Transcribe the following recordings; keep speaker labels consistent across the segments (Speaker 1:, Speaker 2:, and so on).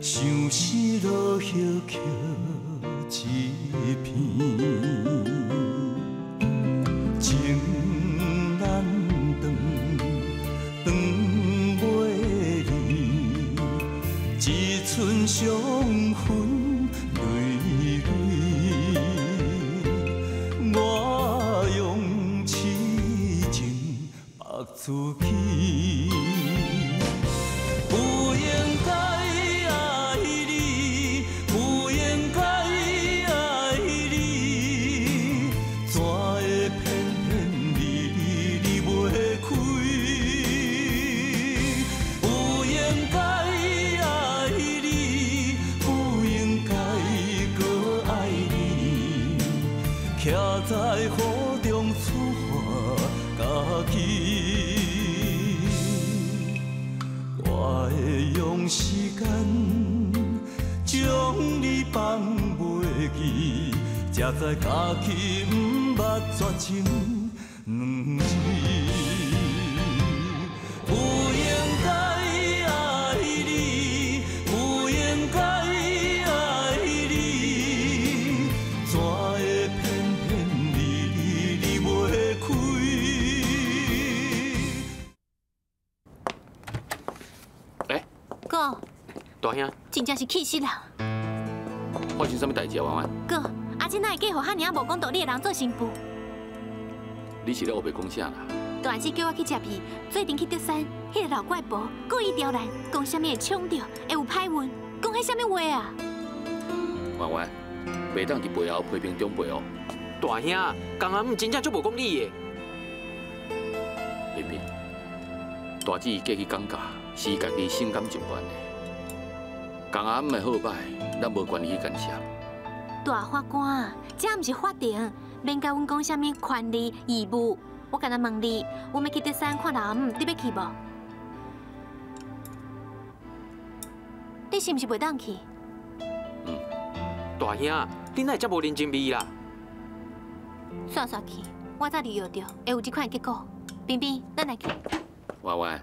Speaker 1: 相思落叶捡一片，情难断，断袂离，一寸伤痕累累。我用痴情縛自己。不應該愛你，不應該愛你，怎會偏偏離你袂開？不應該愛你，不應該閣愛你，徛在雨中處罰家己。我會用時間將你放袂記，才知家己毋捌絕情兩字。不應該愛你，不應該愛你，怎會偏偏離你袂開？
Speaker 2: 欸，
Speaker 3: 哥，
Speaker 2: 大兄，
Speaker 3: 真正是氣死人！
Speaker 2: 發生啥物代誌啊，婉婉？
Speaker 3: 哥，阿姊哪會嫁予遐爾仔無講道理的人做新婦？
Speaker 2: 你是咧烏白講啥啦？
Speaker 3: 大姊叫我去接伊，做陣去竹山，彼個老怪婆故意刁難，講啥物會搶著，會有歹運，講彼啥物話啊？
Speaker 2: 婉婉，袂當佇背後批評長輩哦。
Speaker 4: 大兄，江阿姆真正足無講理的。
Speaker 2: 萍萍，大姊嫁去江家，是伊家己心甘情願的。江阿姆的好歹，咱無權利去干涉。
Speaker 3: 大法官，這毋是法庭，免共阮講啥物權利義務。我干焦問你，阮欲去竹山看老阿姆，你欲去無？你是毋是袂當去？
Speaker 2: 嗯。
Speaker 4: 大兄，你哪會遮無人情味啦？
Speaker 3: 煞煞去，我早預料著會有這款的結果。冰冰，咱來去。
Speaker 2: 婉婉，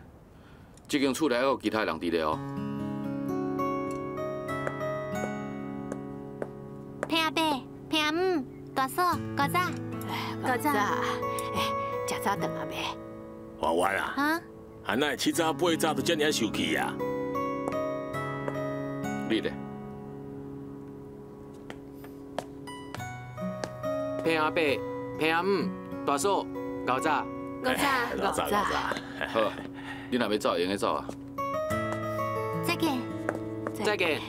Speaker 2: 這間厝內還有其他人佇咧哦。
Speaker 3: 彭阿伯、彭阿姆、大嫂、姑嫂，
Speaker 5: 姑早，欸，食早頓啊未？
Speaker 6: 婉婉啊，
Speaker 3: 啊？
Speaker 6: 啊，哪會七早八早就遮爾受氣啊？
Speaker 2: 你咧？
Speaker 4: 彭阿伯、彭阿姆、大嫂、牛早，
Speaker 3: 牛早，
Speaker 6: 牛早，牛早。
Speaker 2: 好，你若欲走，會用得走啊。
Speaker 3: 再見。
Speaker 4: 再見。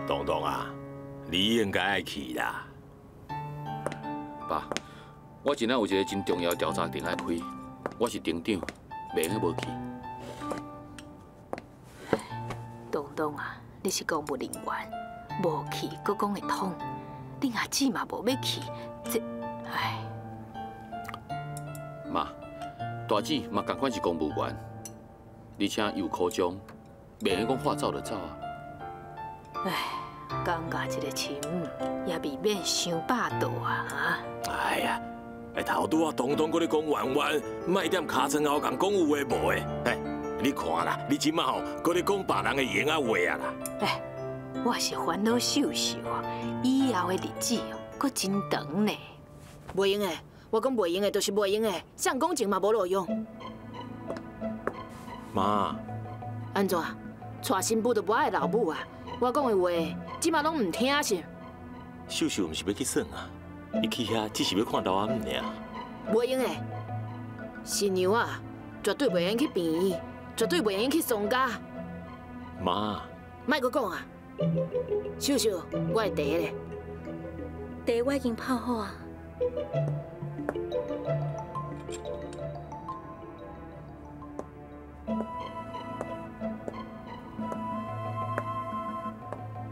Speaker 6: 東東啊，你應該愛去啦。
Speaker 2: 爸，我今仔有一個真重要調查庭愛開，我是庭長，袂用得無去。
Speaker 5: 東東啊，你是公務人員，無去閣講會通。恁阿姊嘛無欲去，這，唉。
Speaker 2: 媽，大姊嘛仝款是公務員，而且又苦衷，袂用講話走就走啊。
Speaker 5: 唉，感覺這個親母也未免傷霸道啊！哈。
Speaker 6: 哎呀，欸，頭拄仔東東閣咧講婉婉，莫踮尻川後共講有的無的。欸，你看啦，你這馬吼閣咧講別人的閒仔話啊啦。
Speaker 5: 欸，我是煩惱秀秀啊，以後的日子哦，閣真長呢。
Speaker 7: 袂用的，我講袂用的，就是袂用的，啥人講情嘛無路用。
Speaker 6: 媽。
Speaker 7: 按怎？娶新婦就無愛老母啊？我講的話，這馬攏毋聽是？
Speaker 6: 秀秀毋是欲去耍啊，伊去遐只是欲看老阿姆爾。
Speaker 7: 袂用的，新娘啊，絕對袂用去病院，絕對袂用去喪家。
Speaker 6: 媽。
Speaker 7: 莫閣講啊！秀秀，我的茶咧？
Speaker 8: 茶我已經泡好啊。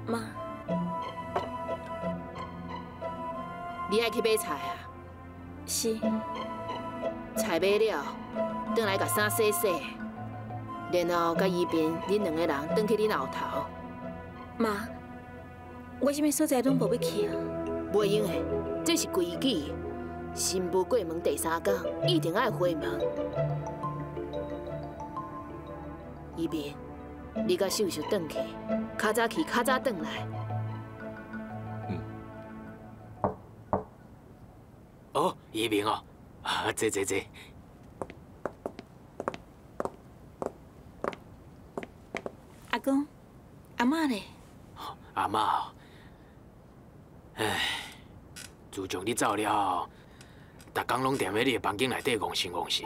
Speaker 8: 媽，
Speaker 7: 你愛去買菜啊？
Speaker 8: 是。
Speaker 7: 菜買了，轉來共衫洗洗，然後佮宜萍恁兩個人轉去恁後頭。
Speaker 8: 媽，我啥物所在攏無欲去啊。
Speaker 7: 袂用的，這是規矩。新妇过门第三工，一定爱回门。宜平，你佮秀秀转去，较早去，较早转来。
Speaker 6: 嗯。
Speaker 4: 哦，宜平哦，啊，坐坐坐。
Speaker 8: 阿公，阿嬷咧？
Speaker 4: 阿嬷，唉，自从你走了后，逐工拢踮咧你的房间内底戆神戆神。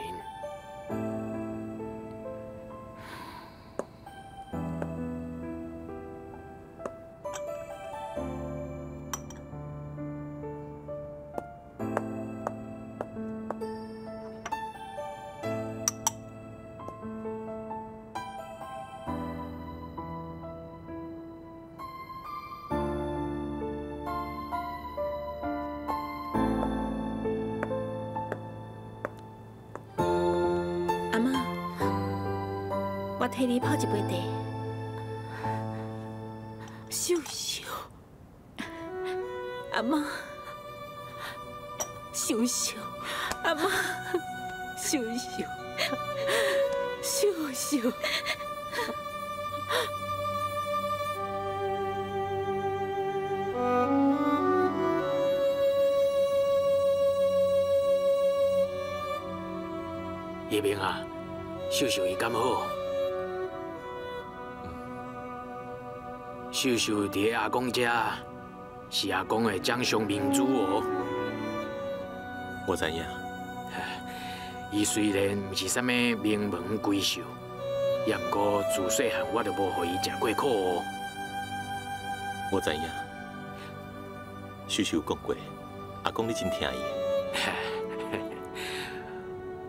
Speaker 8: 我替你泡一杯茶。秀秀，阿嬷，秀秀，阿嬷，秀秀，秀秀。
Speaker 4: 宜平啊，秀秀伊敢好？秀秀伫咧阿公遮，是阿公的掌上明珠哦。
Speaker 6: 我知影。
Speaker 4: 伊虽然毋是啥物名门闺秀，也毋过自细汉我就无予伊食过苦哦。
Speaker 6: 我知影。秀秀有讲过，阿公你真疼伊。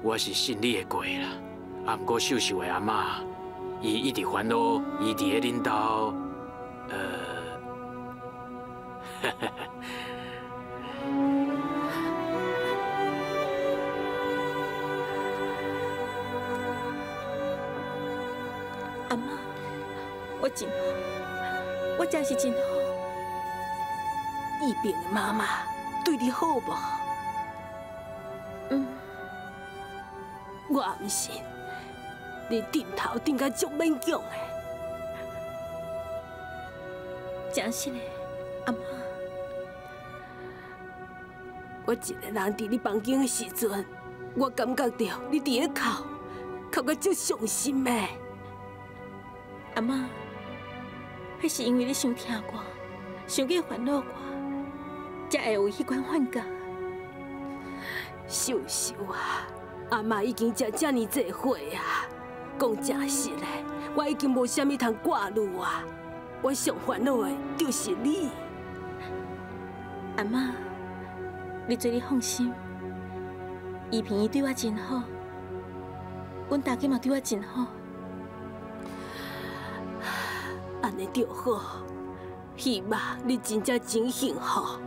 Speaker 4: 我是信你的过啦，啊，毋过秀秀的阿嬷，伊一直烦恼，伊伫咧恁兜。
Speaker 8: 阿嬷，我真好，我真是真好。
Speaker 9: 宜平的妈妈对你好无？
Speaker 8: 嗯，
Speaker 9: 我也毋信，你顶头顶甲足勉强的。
Speaker 8: 真实的，阿嬷。
Speaker 9: 我一个人伫你房间的时阵，我感觉到你伫咧哭，哭甲足伤心的。
Speaker 8: 阿嬷，彼是因为你伤疼我，伤过烦恼我，才会有彼款幻觉。
Speaker 9: 秀秀啊，阿嬷已经食遮尔济岁啊，讲真实的，我已经无啥物通挂虑啊。我上烦恼的就是你。
Speaker 8: 阿嬷，你做你放心，宜平伊对我真好，阮大家嘛对我真好。
Speaker 9: 按呢就好，希望你真正真幸福。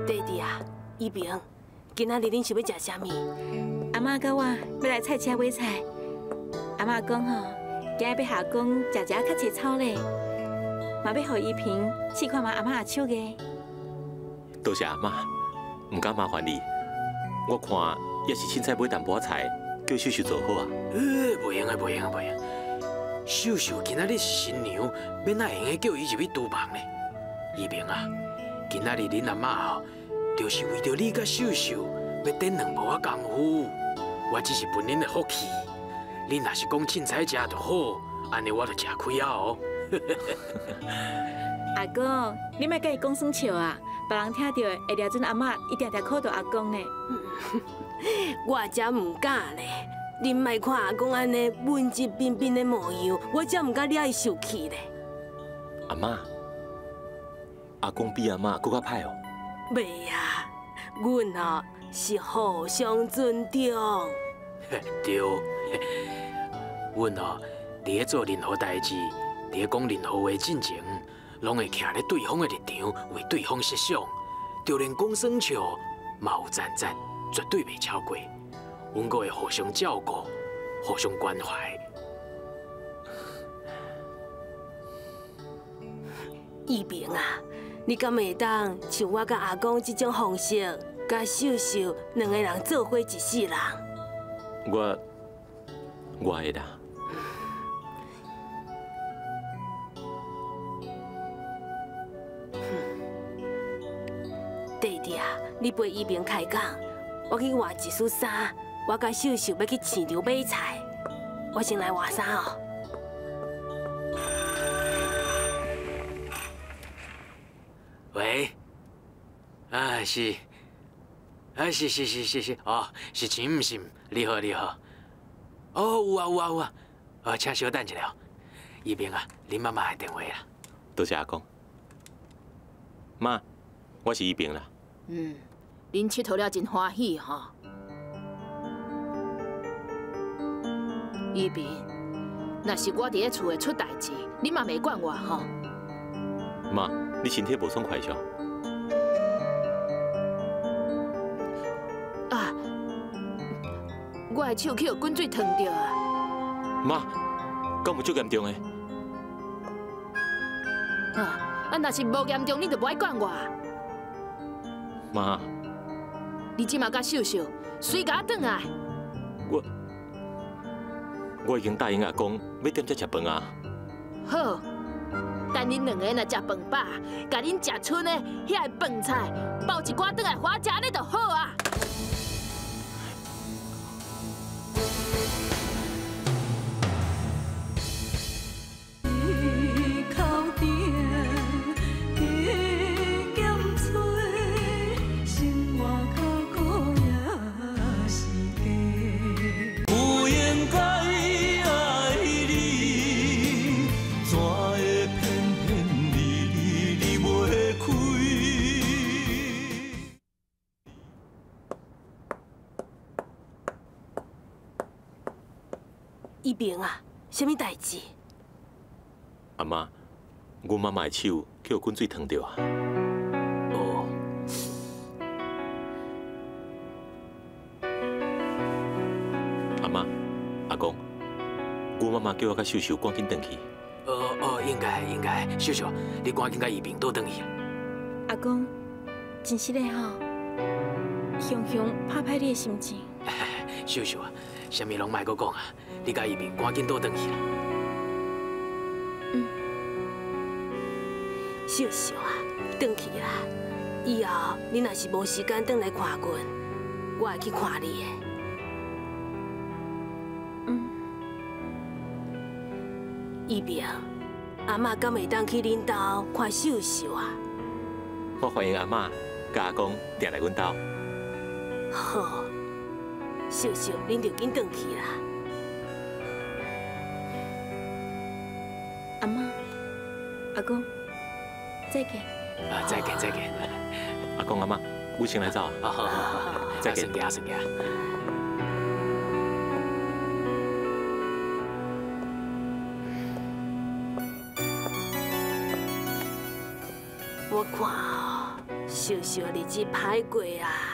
Speaker 9: 弟弟啊，宜平，今仔日恁想欲食啥物？
Speaker 8: 阿嬷佮我欲来菜市买菜。阿嬷讲吼，今日欲下工食食较济草咧，嘛欲予宜平试看觅阿嬷的手艺。
Speaker 6: 多谢阿嬷，毋敢麻烦你。我看也是凊彩买淡薄仔菜，叫秀秀做好啊。
Speaker 4: 袂用的，袂用的，袂用。秀秀今仔日是新娘，欲哪会用得叫伊入去厨房呢？宜平啊，今仔日恁阿嬷吼，就是为著你佮秀秀欲点两无仔功夫，我只是分恁的福气。恁若是讲凊彩食就好，按呢我就食开啊哦。
Speaker 8: 阿公，你莫佮伊讲耍笑啊，别人听著会掠准阿嬷，伊定定苦著阿公呢。
Speaker 9: 我才毋敢咧，恁莫看阿公按呢文质彬彬的模样，我才毋敢惹伊受气咧。
Speaker 6: 阿嬷，阿公比阿嬷阁较歹哦。
Speaker 9: 袂啊，阮哦是互相尊重。
Speaker 4: 对，阮哦伫咧做任何代志，伫咧讲任何话进前，攏會徛咧對方的立場，為對方設想，就連講耍笑嘛有讚讚，絕對袂超過。阮閣會互相照顧，互相關懷。
Speaker 9: 一平啊，你敢會當像我佮阿公這種方式，佮秀秀兩个人做伙一世人？
Speaker 6: 我會啦。
Speaker 9: 弟弟啊，你陪伊明开讲，我去换一束衫，我佮秀秀欲去市场买菜，我先来换衫哦。
Speaker 4: 喂，啊是，啊是是是是是，哦，是钱毋是？你好你好，哦有啊有啊有啊，哦请稍等一下，一平啊，恁妈妈的电话啦。
Speaker 6: 多谢阿公。妈，我是一平啦。
Speaker 7: 嗯，恁𨑨迌了真欢喜吼。一平，若是我伫咧厝内出代志，你嘛袂管我吼。
Speaker 6: 妈，你身体无爽快啥？
Speaker 7: 啊，我的手去予滚水烫著啊！
Speaker 6: 妈，敢有足严重的？
Speaker 7: 啊，若是无严重，你就无爱管我。
Speaker 6: 妈，
Speaker 7: 你这马佮秀秀，随共我转来。
Speaker 6: 我已经答应阿公，欲踮遮食饭啊。
Speaker 7: 好，等恁两个若食饭饱，共恁食賰的遐个饭菜，包一寡转来予我食，按呢就好啊。
Speaker 9: 一平啊，啥物代志？
Speaker 6: 阿妈，阮妈妈的手去予滚水烫著啊！
Speaker 4: 哦。
Speaker 6: 阿妈，阿公，阮妈妈叫我佮秀秀赶紧转去。
Speaker 4: 哦哦，应该应该，秀秀，你赶紧佮一平倒转去。
Speaker 8: 阿公，真实的吼，雄雄拍歹你的心情。
Speaker 4: 秀秀啊，啥物拢莫阁讲啊！你佮一平赶紧倒转去啦。
Speaker 9: 嗯，秀秀啊，转去啦！以后你若是无时间转来看阮，我会去看你的。嗯，一平，阿嬷敢会当去恁兜看秀秀啊？
Speaker 6: 我欢迎阿嬷佮阿公定来阮兜。
Speaker 9: 好，秀秀，恁就紧转去啦。
Speaker 8: 阿嬷，阿公，再见。
Speaker 4: 啊，再见再见。
Speaker 6: 阿公阿嬷，我先来走。
Speaker 4: 好好好，
Speaker 6: 再见。
Speaker 4: 先行先行。
Speaker 9: 我看哦，秀秀日子歹过啊。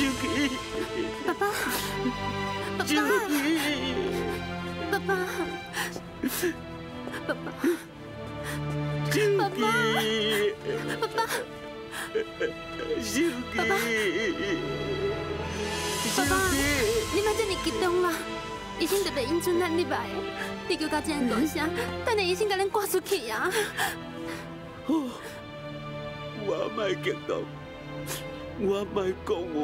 Speaker 1: 琪，
Speaker 3: 爸爸，爸爸，爸爸，爸爸，爸爸，爸爸，爸爸，爸爸，你莫這麼激動啦！醫生特別允准咱入來，你叫到這樣大聲，等下醫生共咱趕出去啊！
Speaker 1: 我莫激動，我莫講話。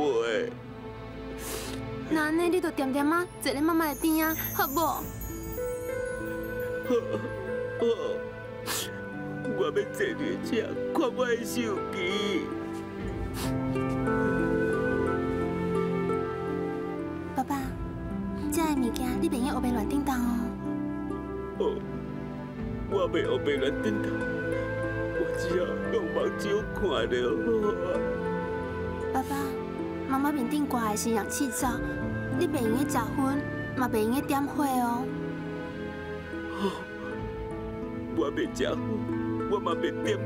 Speaker 3: 那按呢，你就恬恬仔坐咧媽媽的邊仔，好無？
Speaker 1: 好，好，我欲坐佇遮看我的手機。
Speaker 3: 爸爸，這个物件你袂用烏白亂叮當哦。
Speaker 1: 好，我袂烏白亂叮當。我只要用目睭看就好啊。
Speaker 3: 爸爸，媽媽面頂掛的是氧氣罩，你袂用得食薰，嘛袂用得點火哦。
Speaker 1: 我袂食薰，我嘛袂點火。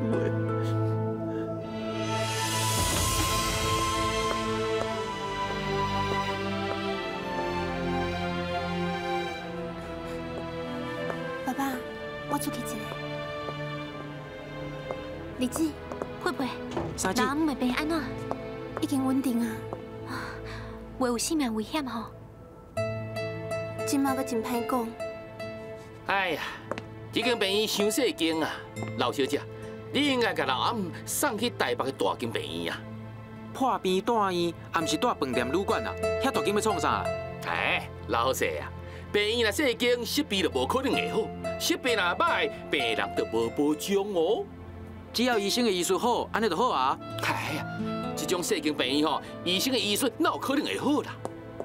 Speaker 3: 爸爸，我出去一下。李子，佩佩，老阿姆的病按怎？已經穩定啊，袂有性命危險吼。這馬閣真歹講。
Speaker 2: 哎呀，這間病院傷細間啊，劉小姐，你應該共老阿姆送去台北的大間病院啊。
Speaker 4: 破病住院，也毋是住飯店旅館啊，遐大間欲創啥？
Speaker 2: 哎，老細啊，病院若細間，設備就無可能會好，設備若歹，病人就無保障哦。
Speaker 4: 只要醫生的醫術好，按呢就好啊。
Speaker 2: 哎呀，這種細間病院吼，醫生的醫術哪有可能會好啦？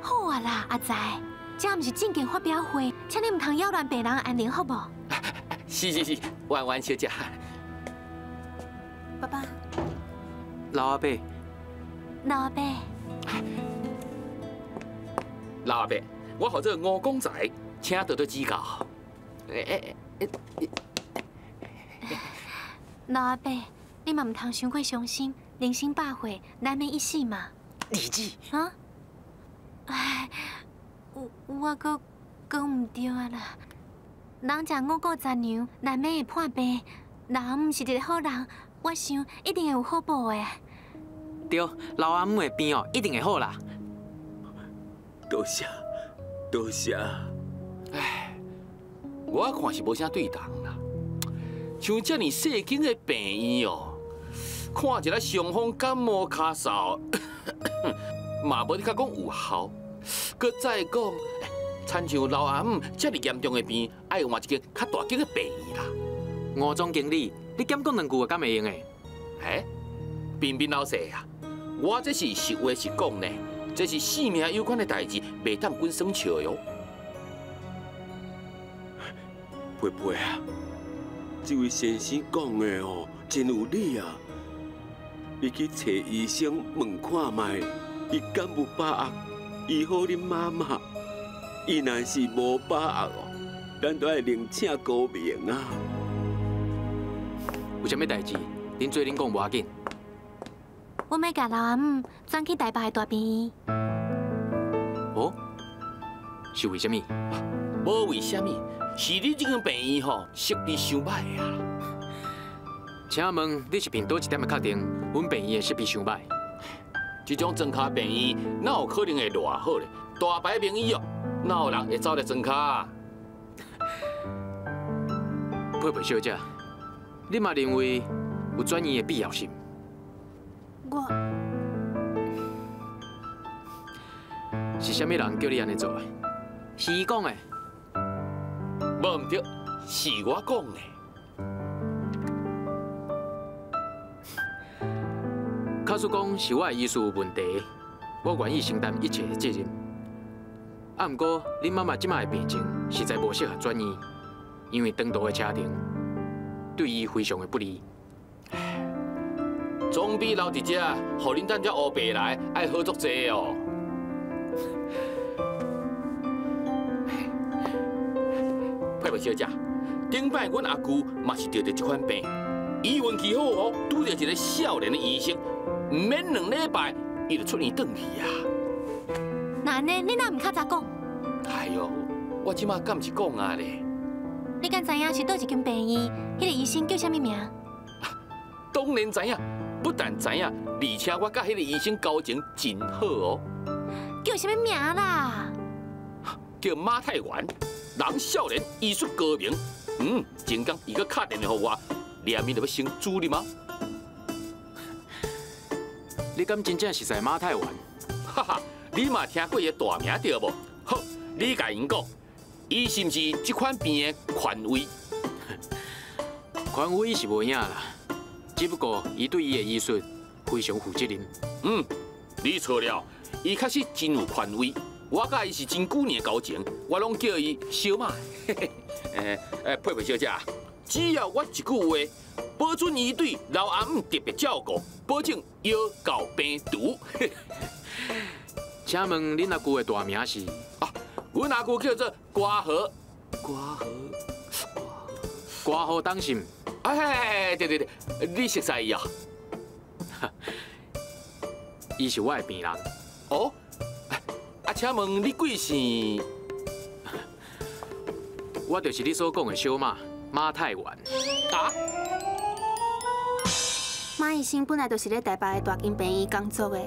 Speaker 3: 好啊啦，阿財，這毋是證件發表會，請你毋通擾亂病人安寧，好無？
Speaker 2: 是是是，婉婉小姐。
Speaker 3: 爸爸。
Speaker 4: 老阿伯。
Speaker 3: 老阿伯。
Speaker 2: 老阿伯，我號做吳公仔，請多多指教。
Speaker 3: 老阿伯，你嘛毋通傷過傷心，人生百歲，難免一死嘛。
Speaker 4: 李子。
Speaker 3: 啊？哎，我閣講毋對啊啦。人食五穀雜糧，難免會破病。老阿姆是一個好人，我想一定會有好報的。
Speaker 4: 對，老阿姆的病哦，一定會好啦。
Speaker 1: 多謝，多謝。
Speaker 2: 哎，我看是無啥對頭啦。像這爾細間的病院哦，看一个傷風感冒咳嗽，嘛無得較講有效。閣再講，親像老阿姆這爾嚴重的病，愛換一間較大間的病院啦。
Speaker 4: 吳總經理，你減講兩句話敢會用的？
Speaker 2: 哎，彬彬老師啊，我這是實話實講呢，這是性命攸關的代誌，袂當滾耍笑喲。
Speaker 1: 佩佩啊，這位先生講的哦，真有理啊！你去揣醫生問看覓，伊敢有把握醫好恁媽媽？伊若是無把握哦，咱都愛另請高明啊！
Speaker 4: 有啥物代誌，恁做恁講無要緊。
Speaker 3: 我欲共老阿姆轉去台北的大病院。
Speaker 4: 哦？是為啥物？
Speaker 2: 無為啥物，是你這間病院吼設備傷歹啊！
Speaker 4: 請問你是憑佗一點來確定，阮病院的設備傷歹？
Speaker 2: 這種莊跤病院哪有可能會偌好咧？大牌名醫哦，哪有人會走來莊跤？
Speaker 4: 佩佩小姐，你嘛認為有轉院的必要性？
Speaker 3: 我
Speaker 4: 是啥物人叫你按呢做的？是伊講的？
Speaker 2: 無毋對，是我講的。
Speaker 4: 假使講是我的醫術有問題，我願意承擔一切的責任。啊，毋過恁媽媽這擺的病情實在無適合轉院，因為長途的車程對伊非常的不利。
Speaker 2: 總比留佇遮，予恁等遮烏白來，愛好足濟哦。佩佩小姐，頂擺阮阿舅嘛是得著這款病，伊運氣好哦，拄著一個少年的醫生，毋免2禮拜，伊就出院轉去啊。
Speaker 3: 那按呢，你哪毋較早講？
Speaker 2: 哎喲，我這馬敢是講啊咧？
Speaker 3: 你敢知影是佗一間病院？彼個醫生叫啥物名？
Speaker 2: 當然知影，不但知影，而且我佮彼個醫生交情真好哦。
Speaker 3: 叫啥物名啦？
Speaker 2: 叫馬太元，人少年，醫術高明。嗯，前工伊閣敲電話予我，連面就欲升主任嗎？
Speaker 4: 你敢真正是在馬太元？
Speaker 2: 哈哈，你嘛聽過伊的大名對無？好，你共𪜶講，伊是毋是這款病的權威？
Speaker 4: 權威是無影啦，只不過伊對伊的醫術非常負責任。
Speaker 2: 嗯，你錯了，伊確實真有權威。我佮伊是真久年的交情，我攏叫伊小馬。佩佩小姐，只要我一句話，保準伊對老阿姆特別照顧，保證藥到病除。
Speaker 4: 請問恁阿舅的大名是？
Speaker 2: 啊，阮阿舅叫做瓜河，
Speaker 4: 瓜河當心。
Speaker 2: 哎，對對對，你熟似伊啊？
Speaker 4: 伊是我的病人。
Speaker 2: 哦。啊，請問你貴姓？
Speaker 4: 我就是你所講的小馬馬太元。
Speaker 2: 啊？
Speaker 10: 馬醫生本來就是咧台北的大間病院工作的，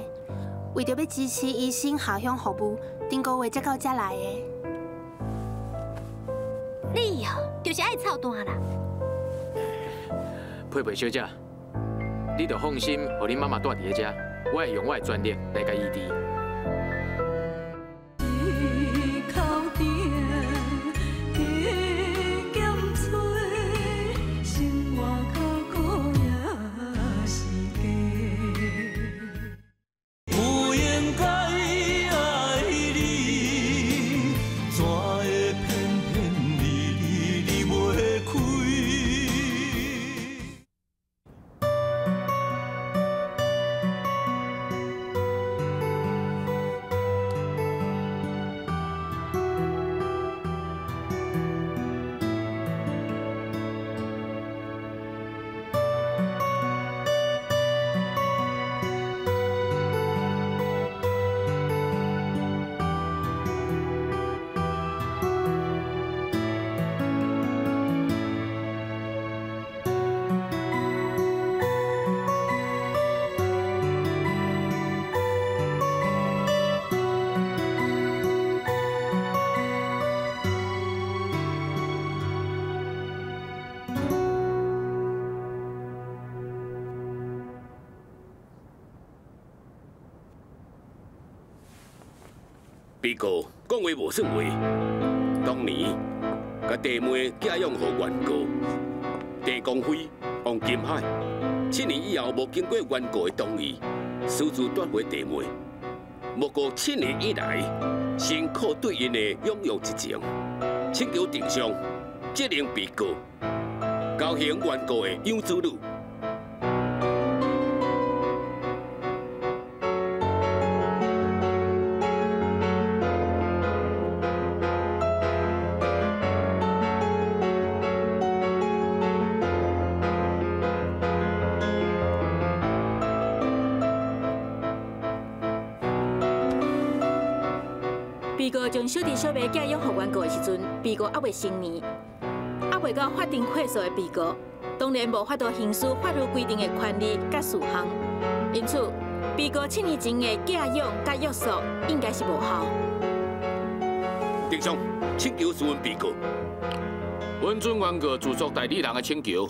Speaker 10: 為著欲支持醫生下鄉服務，頂個月才到遮來的。
Speaker 3: 你哦，就是愛操蛋啦。
Speaker 4: 佩佩小姐，你著放心，予恁媽媽蹛佇咧遮，我會用我的專業來共伊醫治。
Speaker 6: 被告講話無算話，當年共弟妹寄養予原告鄭光輝、王金海，7年以後無經過原告的同意，私自奪回弟妹。莫過7年以來，辛苦對𪜶的養育之情，請求定上，責令被告交還原告的養子女。
Speaker 8: 被告將小弟小妹寄養予原告的時陣，被告猶未成年，猶未到法定歲數的被告，當然無法度行使法律規定的權利佮事項，因此，被告7年前的寄養佮約束應該是無效。
Speaker 6: 庭上，請求詢問被告。
Speaker 2: 允准原告自作代理人的請求。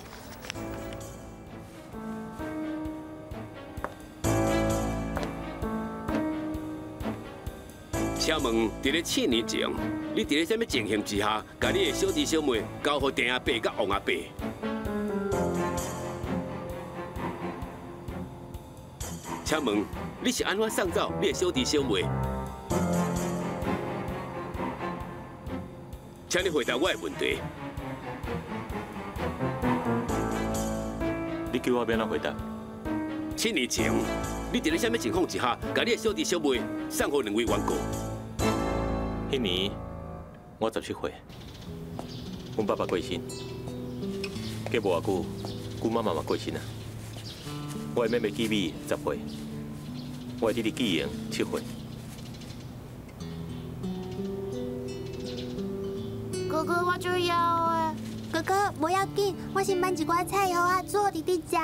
Speaker 6: 請問，佇咧7年前，你佇咧啥物情形之下，共你的小弟小妹交予鄭阿伯佮王阿伯？請問你是按怎送走你的小弟小妹？請你回答我的問題。
Speaker 11: 你叫我欲按怎回答
Speaker 6: ？7年前，你佇咧啥物情況之下，共你的小弟小妹送予兩位原告？
Speaker 11: 彼年我17歲，阮爸爸過身，過無偌久，阮媽媽嘛過身啊。我的妹妹紀美10歲，我的弟弟纪莹7岁。
Speaker 12: 哥哥，我就要的。
Speaker 10: 哥哥，无要紧，我先搬一寡菜予我煮弟弟食。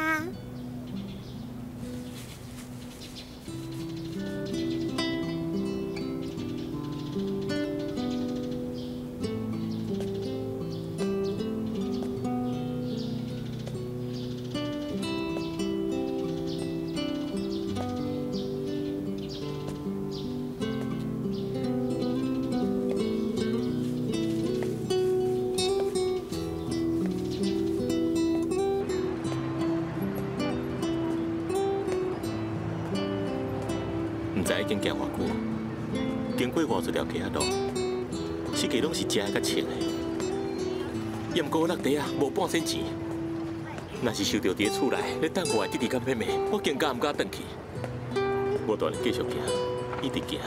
Speaker 11: 已经行偌久，经过偌济条街仔路，四界拢是食的佮穿的，也毋过我落地啊，无半仙钱。若是想著伫厝内咧等我的弟弟佮妹妹，我更加毋敢转去。我当然继续行，一直行。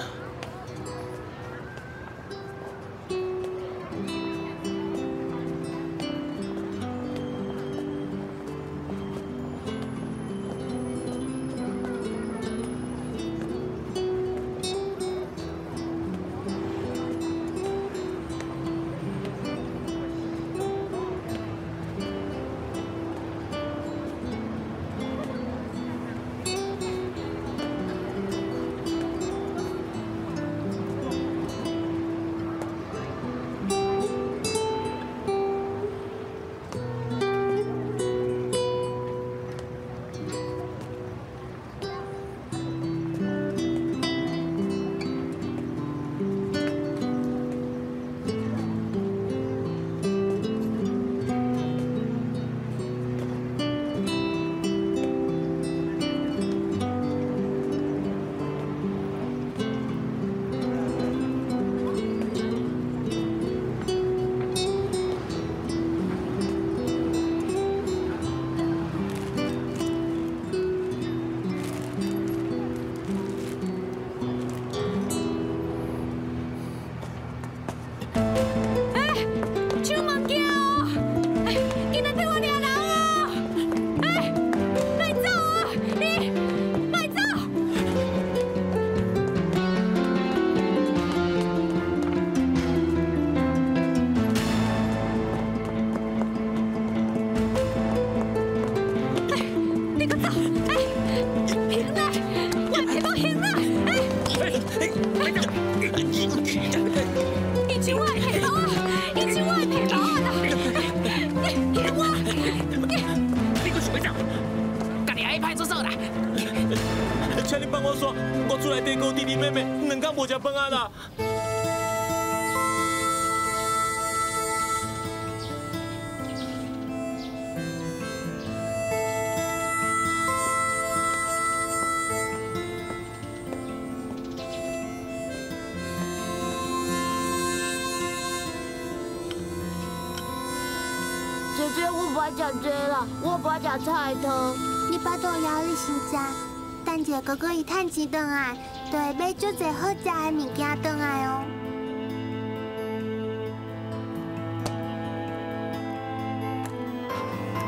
Speaker 11: 请你放我煞，我厝内底阁有弟弟妹妹，2天无食饭啊啦！
Speaker 12: 姐姐，我不爱食这啦，我不爱食菜汤。
Speaker 10: 你巴肚枵，你先食。等下哥哥伊趁钱转来，就会买足济好食的物件转来哦。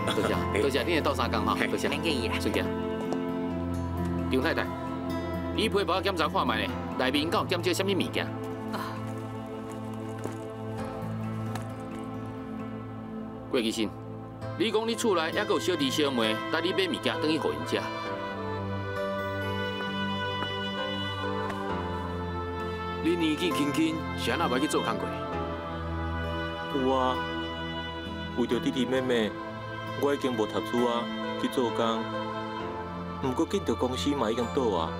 Speaker 2: 多谢，多谢，你来斗相共哈，多谢。
Speaker 13: 免客气啦。
Speaker 2: 随便。张太太，你批包检查看觅咧，内面敢有检测啥物物件？郭其信，你讲你厝内还阁有小弟小妹，带你买物件转去予𪜶食。
Speaker 4: 你年纪轻轻，是按怎袂去做工课？
Speaker 11: 有啊，为著弟弟妹妹，我已经无读书啊，去做工。毋过见著公司嘛已经倒啊，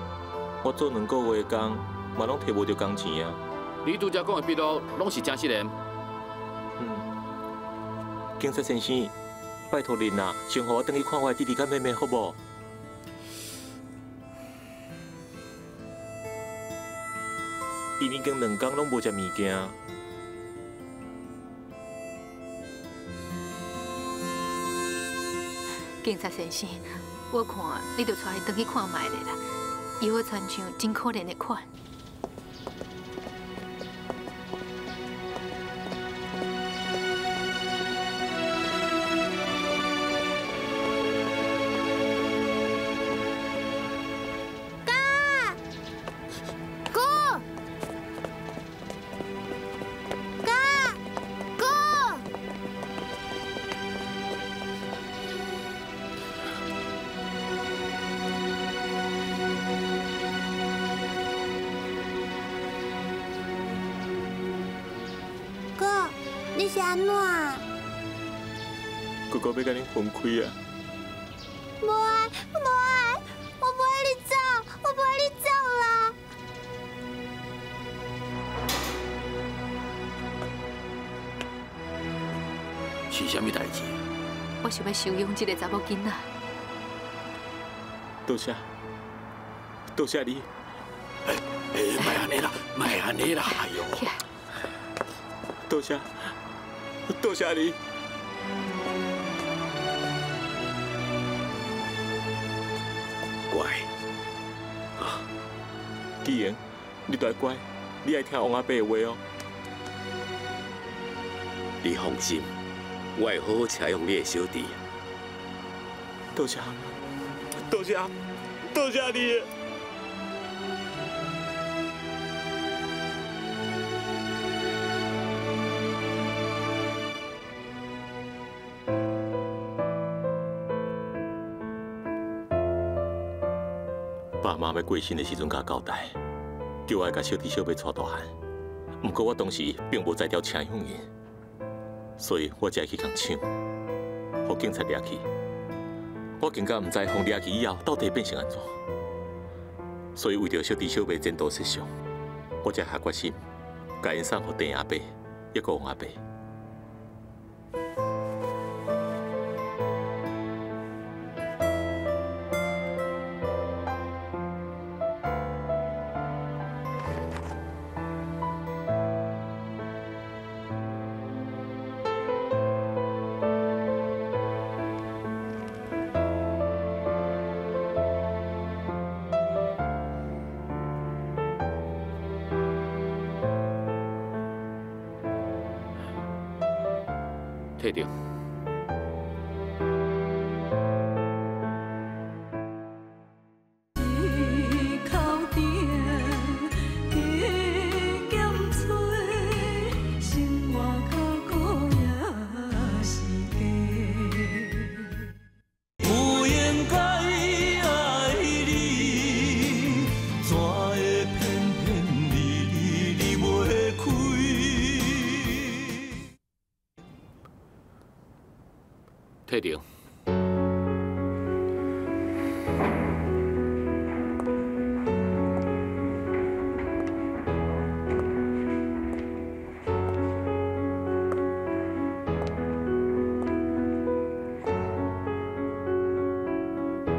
Speaker 11: 我做2个月的工，嘛拢提无著工钱啊。
Speaker 2: 你拄才讲的笔录，拢是真实的？
Speaker 11: 嗯。警察先生，拜托恁啦，先予我转去看我的弟弟佮妹妹，好无？𪜶已经2天拢无食物件。
Speaker 5: 警察先生，我看你著带伊转去看觅咧啦，伊好亲像真可怜的款。
Speaker 10: 哥，
Speaker 12: 你是按怎？
Speaker 11: 哥哥欲共恁分开啊！
Speaker 12: 无爱，无爱，我无爱你走，我无爱你走啦！
Speaker 2: 是啥物代志？
Speaker 5: 我想欲收养这个查某囡仔。
Speaker 11: 多谢，多谢你。
Speaker 2: 哎哎，莫按呢啦，莫按呢啦，哎哟！
Speaker 11: 多谢，多谢你。
Speaker 6: 乖，啊，
Speaker 11: 继莹，你著爱乖，你爱听王阿伯的话哦。
Speaker 6: 你放心，我会好好照养你的小弟。
Speaker 11: 多谢，多谢，多谢你。爸妈欲过身的时阵，共我交代，叫我爱共小弟小妹带大汉。毋过我当时并无才调请养𪜶，所以我才会去共抢，予警察掠去。我更加毋知予掠去以后到底变成按怎，所以为著小弟小妹前途设想，我才下决心，共𪜶送予郑阿伯，抑阁王阿伯。
Speaker 2: 退掉。
Speaker 1: 不应该爱你，怎会偏偏离你离袂开？
Speaker 2: 退掉。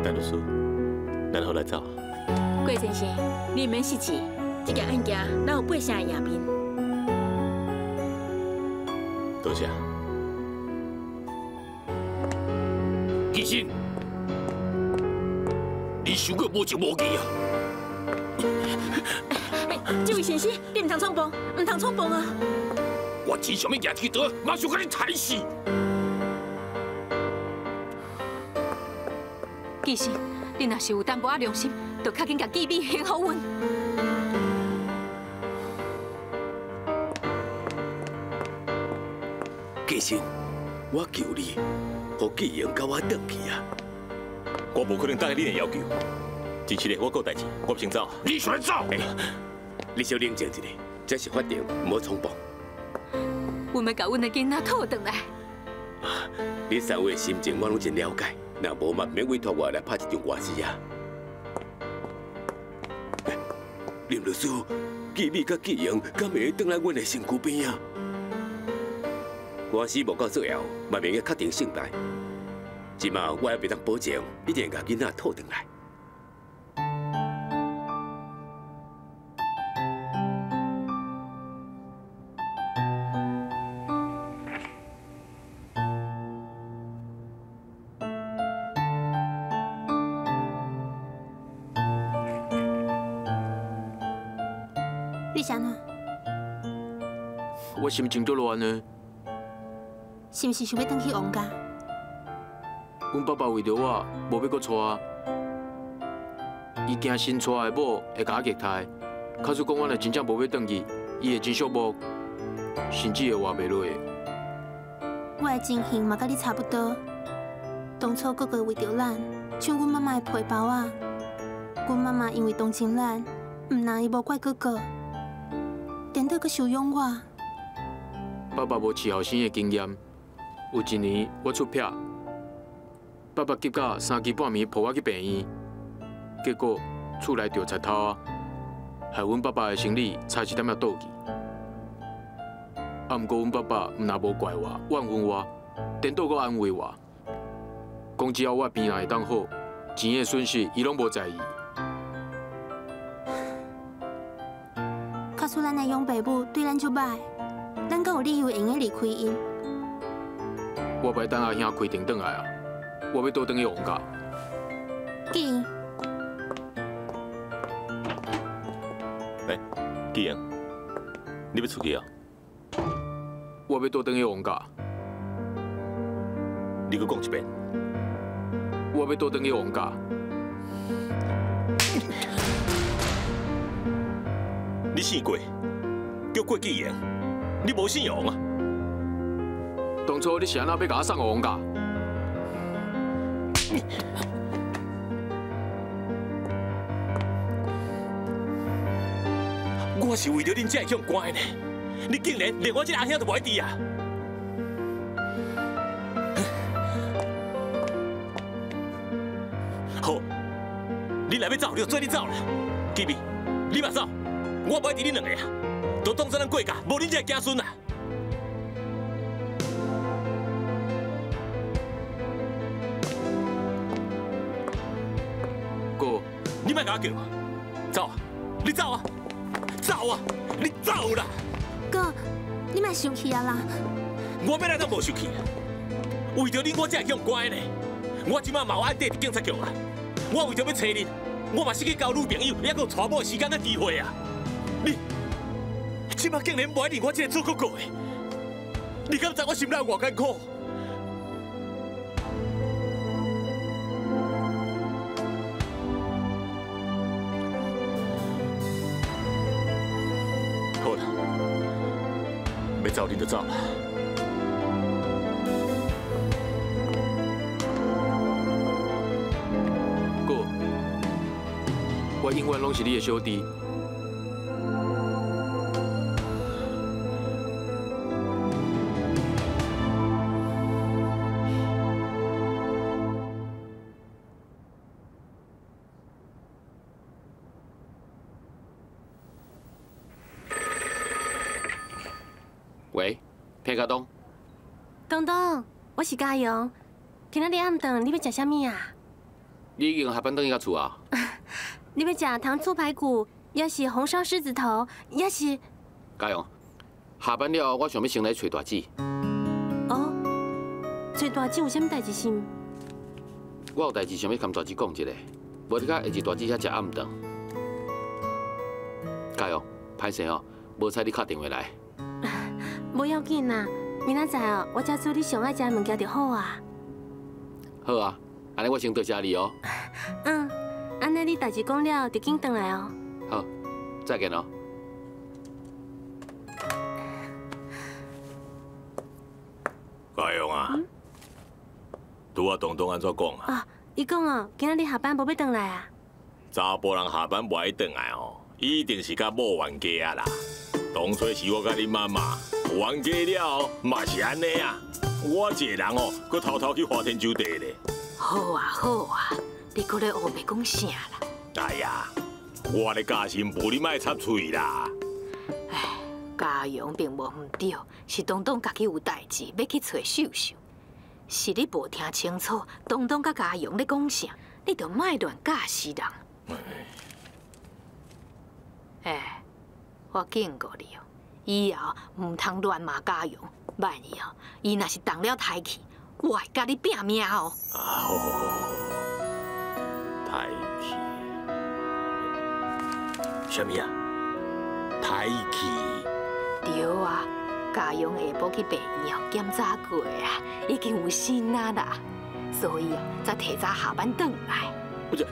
Speaker 11: 陈律师，咱好来走。
Speaker 8: 郭先生，你毋免失志，这件案件咱有八成会赢面。
Speaker 11: 多谢。
Speaker 2: 其实，你伤过无情无义啊！
Speaker 8: 这位先生，你毋通冲动，毋通冲动啊！
Speaker 2: 我只想欲举起刀，马上共你刣死！
Speaker 5: 其实，你若是有淡薄仔良心，就较紧共记美还予阮。
Speaker 6: 其实，我求你，予继莹佮我转去啊！
Speaker 11: 我无可能答应你的要求。真实的，我阁有代志，我先走。
Speaker 2: 你想欲走？
Speaker 6: 欸，你小冷静一下，这是法庭，毋好冲动。
Speaker 5: 阮欲共阮的囡仔讨转来。
Speaker 6: 你三位的心情我拢真了解，若无嘛，毋免委托我来拍这场官司啊。林律师，记美佮继莹敢会转来阮的身躯边啊？官司无到最后，嘛袂用确定胜败。这马我也袂当保证，一定会共囡仔讨转来。
Speaker 10: 你是按怎？
Speaker 4: 我心情足乱的。
Speaker 10: 是毋是想欲转去王家？
Speaker 4: 阮爸爸为著我，无欲阁娶，伊惊新娶的某会共我虐待。假使讲我若真正无欲转去，伊会真寂寞，甚至会活袂落。
Speaker 10: 我的情形嘛，佮你差不多。当初哥哥为著咱，抢阮妈妈的皮包仔。阮妈妈因为同情咱，毋但伊无怪哥哥，颠倒阁收养我。
Speaker 4: 爸爸无饲后生的经验，有一年我出癖，爸爸急到三更半暝抱我去病院，结果厝内著贼偷啊，害阮爸爸的生理差一点仔倒去。啊，毋过阮爸爸毋但无怪我，怨恨我，颠倒阁安慰我，讲只要我病会当好，钱的损失伊拢无在意。
Speaker 10: 假使咱的养爸母对咱足歹，咱阁有理由会用得离开𪜶。
Speaker 4: 我欲等阿兄开庭转来啊！我欲倒转去王家。
Speaker 10: 记。
Speaker 11: 欸，继英，你欲出去啊？
Speaker 4: 我欲倒转去王家。
Speaker 11: 你阁讲一遍。
Speaker 4: 我欲倒转去王家。
Speaker 11: 你姓郭，叫郭继英，你无姓王啊？
Speaker 4: 当初你是按怎欲共我送予王家？
Speaker 11: 我是为著恁才会去予关的呢，你竟然连我这个阿兄都无爱挃啊！好，你若欲走，你就做你走啦。继美，你嘛走，我无爱挃恁两个啊，就当作咱郭家无恁这个子孙啊！
Speaker 4: 哥，
Speaker 11: 你莫共我叫，走，你走啊！走啊！你走啦！
Speaker 10: 哥，你莫生气啊啦！
Speaker 11: 我欲来都无生气，为著恁我才会去予关的呢。我这摆嘛有案底伫警察局啊。我为著欲揣恁，我嘛是去交女朋友，犹阁有娶某的时间佮机会啊。你这摆竟然无爱认我这个做哥哥的，你敢知我心内有偌艰苦？好啦，欲走恁就走啦。
Speaker 4: 哥，我永远拢是你的小弟。
Speaker 2: 喂，彭家东。
Speaker 3: 东东，我是嘉阳。今仔日暗顿你欲食啥物啊？
Speaker 2: 你已经下班转去到厝啊？
Speaker 3: 你欲食糖醋排骨，抑是红烧狮子头，抑是？
Speaker 2: 嘉阳，下班了后，我想欲先来揣大姊。
Speaker 3: 哦，揣大姊有啥物代志是毋？
Speaker 2: 我有代志想欲共大姊讲一下，无你较会伫大姊遐食暗顿。嘉阳，歹势哦，无彩你敲电话来。
Speaker 3: 无要紧啦，明仔载哦，我才煮你上爱食的物件就好啊。
Speaker 2: 好啊，按呢我先多谢你哦。
Speaker 3: 嗯，按呢你代志讲了，就紧转来哦。
Speaker 2: 好，再见哦。
Speaker 6: 嘉阳啊，拄仔东东按怎讲啊？
Speaker 3: 哦，伊讲哦，今仔日下班无欲转来啊。
Speaker 6: 查埔人下班无爱转来哦，一定是佮某冤家啊啦。当初是我佮恁妈妈冤家了后，嘛是按呢啊。我一个人哦，阁偷偷去花天酒地咧。
Speaker 5: 好啊好啊，你阁咧乌白讲啥啦？
Speaker 6: 哎呀，我咧教新妇，你莫插喙啦。
Speaker 5: 哎，嘉阳并无毋对，是东东家己有代志欲去揣秀秀，是你无听清楚，东东佮嘉阳咧讲啥，你就莫乱教死人。哎，我警告你哦，以后毋通乱骂嘉阳，万一哦，伊若是动了胎气，我会佮你拼命哦。
Speaker 6: 啊好好好，胎气，啥物啊？胎气？
Speaker 5: 对啊，嘉阳下晡去病院检查过啊，已经有身啊啦，所以啊，才提早下班转来。
Speaker 6: 这，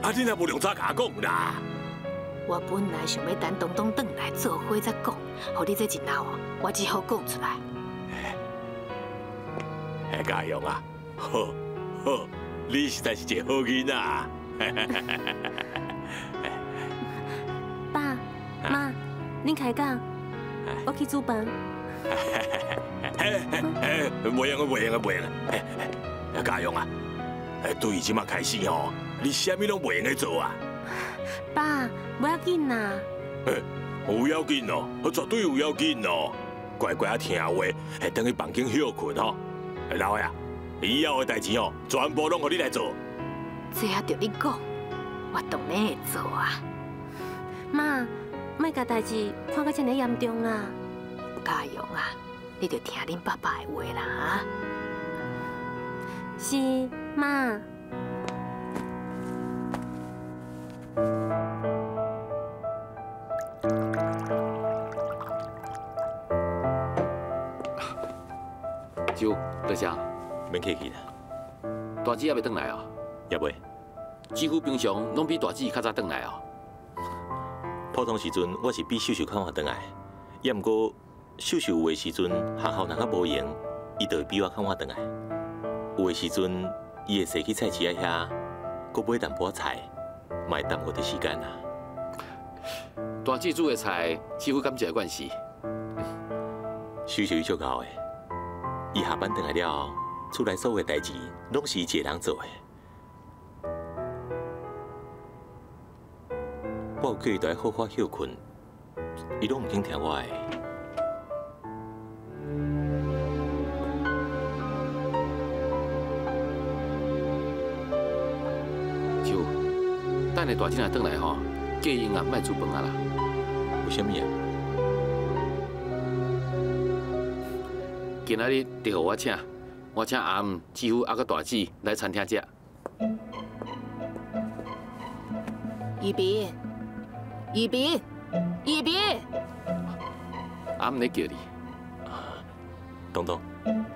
Speaker 6: 啊，你若无量早共我讲啦。
Speaker 5: 我本来想欲等东东转来做伙再讲，予你这一闹哦，我只好讲出来。
Speaker 6: 哎，嘉阳啊，好，好，你实在是一个好囡仔。
Speaker 3: 爸妈，恁开讲，我去煮饭。
Speaker 6: 袂用啊，袂用啊，袂用啊！家勇啊，对这马开始吼，你啥物拢袂用得做啊！
Speaker 3: 爸，无要紧啦。
Speaker 6: 有要紧哦，绝对有要紧哦！乖乖仔听话，转去房间歇睏吼。老爷啊，以后的代志吼，全部拢予你来做。
Speaker 5: 这也著你讲，我当然会做啊。
Speaker 3: 妈，莫共代志看甲遮尔严重啦。
Speaker 5: 嘉荣啊，你著听恁爸爸的话啦啊。
Speaker 3: 是，妈。
Speaker 2: 舅，多谢，
Speaker 11: 免客气啦。
Speaker 2: 大姊还袂转来啊？
Speaker 11: 也未。
Speaker 2: 几乎平常拢比大姊较早转来哦。
Speaker 11: 普通时阵我是比秀秀较晚转来，也毋过秀秀有的时阵学校若较无闲，伊就会比我较晚转来。有的时阵伊会踅去菜市仔遐，阁买淡薄仔菜，嘛会耽误著时间啊。
Speaker 2: 大姊煮的菜，几乎敢食会惯势。
Speaker 11: 秀秀伊足𠢕的，伊下班转来了后，厝内所有代志拢是伊一个人做的。我有叫伊著爱好好歇睏，伊拢毋肯听我的。
Speaker 2: 舅，等下大姊若转来吼，叫𪜶啊，莫煮饭啊啦。
Speaker 11: 为啥物啊？
Speaker 2: 今仔日就予我请，我请阿姆、姊夫犹阁大姊来餐厅食。
Speaker 7: 宜平，宜平，宜平，
Speaker 2: 阿姆咧叫你。
Speaker 11: 东东，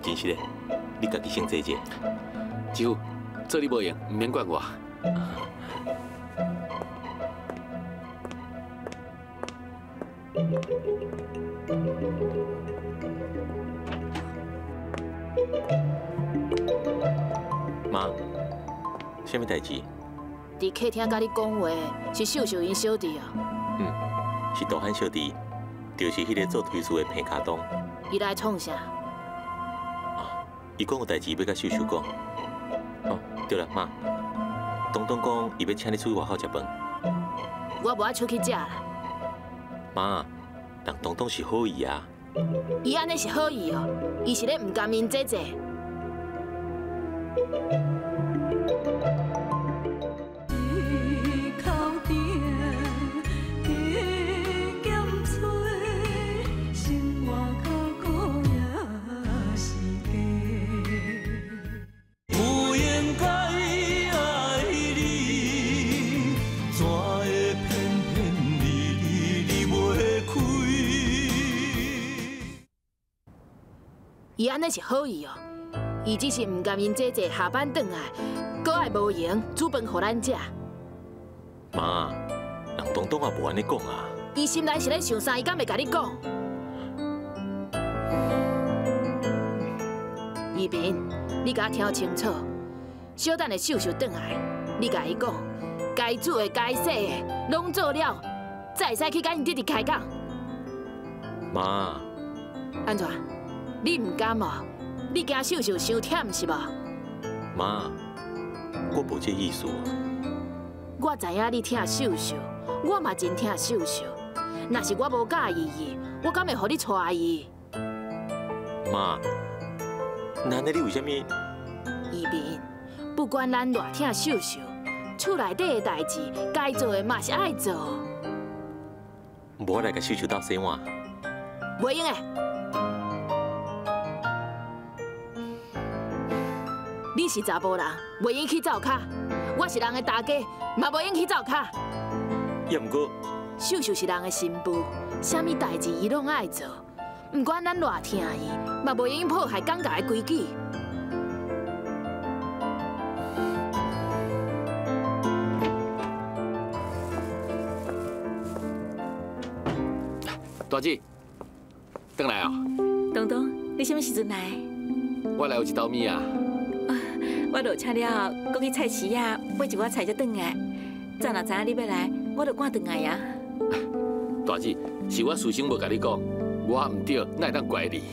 Speaker 11: 真实的，你家己先坐者。
Speaker 2: 姊夫，做你无闲，毋免管我。
Speaker 11: 妈，啥物代志？
Speaker 7: 伫客厅佮你讲话，是秀秀𪜶小弟啊。
Speaker 11: 嗯，是大汉小弟，就是彼个做推事的彭卡东。
Speaker 7: 伊来创啥？
Speaker 11: 伊讲有代志欲佮秀秀讲。哦，对了，妈，东东讲伊欲请你出去外口食饭。
Speaker 7: 我无爱出去食啦。
Speaker 11: 妈，人东东是好意啊。
Speaker 7: 伊按呢是好意哦，伊是咧毋甘𪜶姐姐。伊按呢是好意哦，伊只是毋甘𪜶姐姐下班转来，阁爱无闲煮饭予咱食。
Speaker 11: 妈，人东东也无按呢讲啊。
Speaker 7: 伊心内是咧想啥，伊敢会共你讲？宜平，你共我听清楚，小等下秀秀转来，你共伊讲，该煮的、该洗的，拢做了，才会使去共𪜶弟弟开讲。
Speaker 11: 妈，
Speaker 7: 按怎？你毋甘哦？你惊秀秀伤忝是无？
Speaker 11: 妈，我无这意思。
Speaker 7: 我知影你疼秀秀，我嘛真疼秀秀。若是我无佮意伊，我敢会予你娶伊？
Speaker 11: 妈，那呢你为啥物？
Speaker 7: 宜平，不管咱偌疼秀秀，厝内底的代志，该做的嘛是爱做。
Speaker 11: 无我来共秀秀斗洗碗。
Speaker 7: 袂用的。你是查埔人，袂用去灶跤；我是人的大家，嘛袂用去灶跤。
Speaker 11: 也毋过，
Speaker 7: 秀秀是人的新妇，啥物代志伊拢爱做，毋管咱偌疼伊，嘛袂用破坏尴尬的规矩。
Speaker 2: 大姊，转来啊！
Speaker 8: 东东，你啥物时阵来？
Speaker 2: 我来有一道物啊。
Speaker 8: 我落车了后，阁去菜市仔买一寡菜才转来。早若知影你欲来，我就赶转来啊。
Speaker 2: 大姊，是我事先无共你讲，我毋對，哪會當怪你？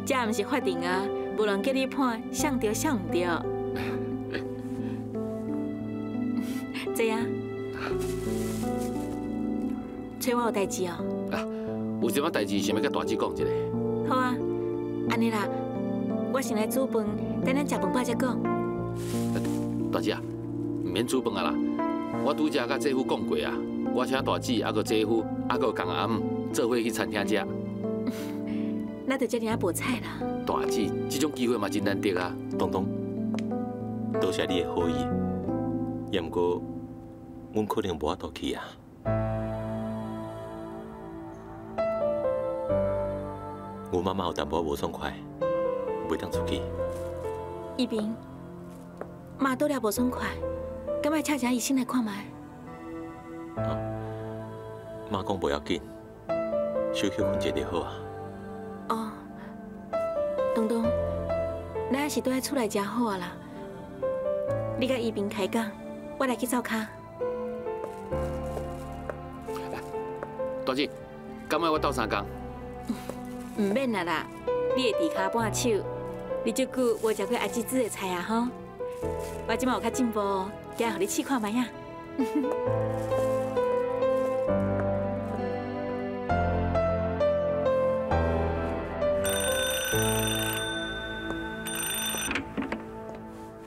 Speaker 8: 這毋是法定啊，無人叫你判，想對想毋對。坐啊，揣我有代誌哦。
Speaker 2: 啊，有啥物代誌想欲佮大姊講一下？
Speaker 8: 好啊，按呢啦，我先來煮飯，等咱食飯飽才講。
Speaker 2: 大姊啊，毋免煮飯啊啦，我拄才佮姐夫講過啊，我請大姊啊閣姐夫啊閣江阿姆做伙去餐廳食。
Speaker 8: 那就遮爾仔無彩啦。
Speaker 2: 大姊，這種機會嘛真難得啊。
Speaker 11: 東東，多謝你的好意，也毋過，阮可能無法度去啊。阮媽媽有淡薄仔無爽快，袂當出去。
Speaker 8: 一平，媽倒了無爽快，敢愛請一個醫生來看覓？
Speaker 11: 啊，媽講無要緊，小休睏一下就好啊。
Speaker 8: 哦，東東，咱還是蹛佇厝內食好啊啦。你佮一平開講，我來去灶跤。
Speaker 2: 大姊，敢愛我鬥相共？
Speaker 8: 毋免啦啦，你會佇跤絆手，你這久無食過阿姊煮的菜啊吼。我這馬有較進步，今予你試看覓仔。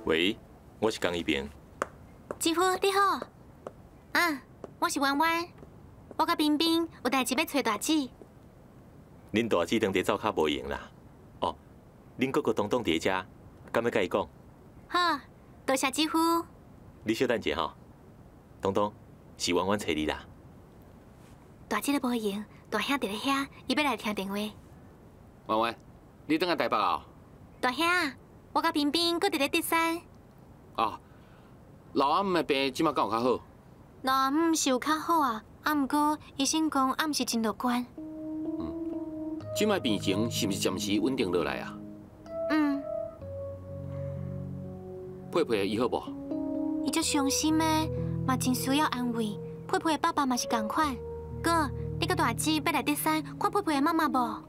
Speaker 11: 喂，我是江一平。
Speaker 3: 姊夫你好，啊，我是婉婉，我佮冰冰有代誌欲揣大姊。
Speaker 11: 恁大姊當佇灶跤無閒啦。哦，恁哥哥東東佇遮，敢欲佮伊講？
Speaker 3: 好，多謝姊夫。
Speaker 11: 你小等一下吼，東東是婉婉揣你啦。
Speaker 3: 大姊咧無閒，大兄佇咧遐，伊欲來聽電話。
Speaker 2: 婉婉，你轉來台北啊？
Speaker 3: 大兄，我佮冰冰閣佇咧竹山。
Speaker 2: 哦，老阿姆的病這馬敢有較好？
Speaker 3: 老阿姆是有較好啊，啊，毋過醫生講啊，毋是真樂觀。
Speaker 2: 這擺病情是毋是暫時穩定落來啊？
Speaker 3: 嗯。
Speaker 2: 佩佩伊好無？
Speaker 3: 伊足傷心的，嘛真需要安慰。佩佩的爸爸嘛是仝款。哥，你佮大姊欲來竹山看佩佩的媽媽無？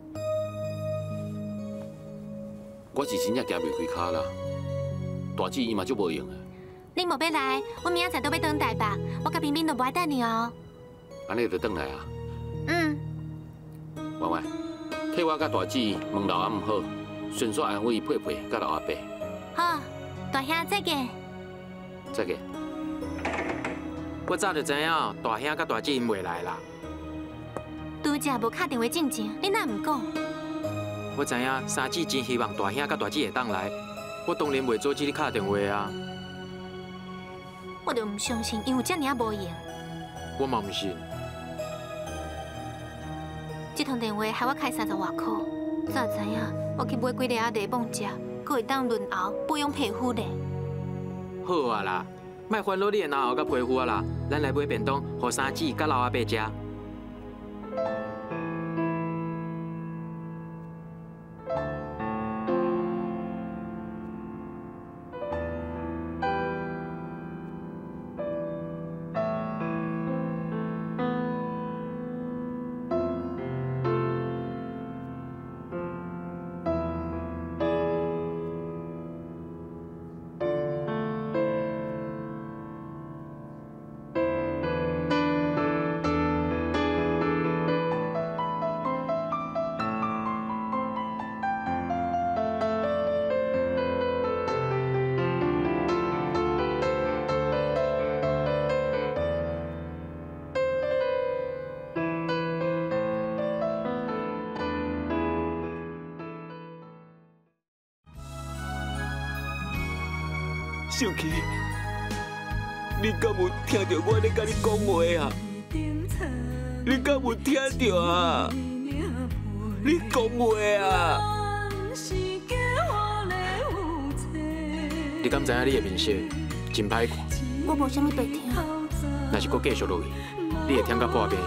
Speaker 2: 我是真正行袂開跤啦。大姊伊嘛足無閒的。
Speaker 3: 你無欲來，阮明仔載都欲轉台北，我佮冰冰都無愛等你哦。
Speaker 2: 按呢就轉來啊？
Speaker 3: 嗯。
Speaker 2: 婉婉，替我佮大姊問老阿姆好，順紲安慰佩佩佮老阿伯。
Speaker 3: 好，大兄再見。
Speaker 2: 再見。
Speaker 4: 我早就知影大兄佮大姊𪜶袂來啦。
Speaker 3: 拄才無敲電話進前，你哪毋講？
Speaker 4: 我知影三姊真希望大兄佮大姊會當來，我當然袂阻止你敲電話啊。
Speaker 3: 我就毋相信，𪜶有遮爾仔無閒。
Speaker 4: 我嘛毋信。
Speaker 3: 這通電話害我開30外箍，早知影我去買幾粒仔檸檬食，閣會當潤喉保養皮膚咧。
Speaker 4: 好啊啦，莫煩惱你的嚨喉佮皮膚啊啦，咱來買便當，予三姊佮老阿伯食。
Speaker 1: 秀琪，你敢有聽著我咧佮你講話啊？你敢有聽著啊？你講話啊！
Speaker 4: 你敢知影你的面色真歹看？
Speaker 10: 我無啥物白聽。
Speaker 4: 若是閣繼續落去，你會忝甲破病。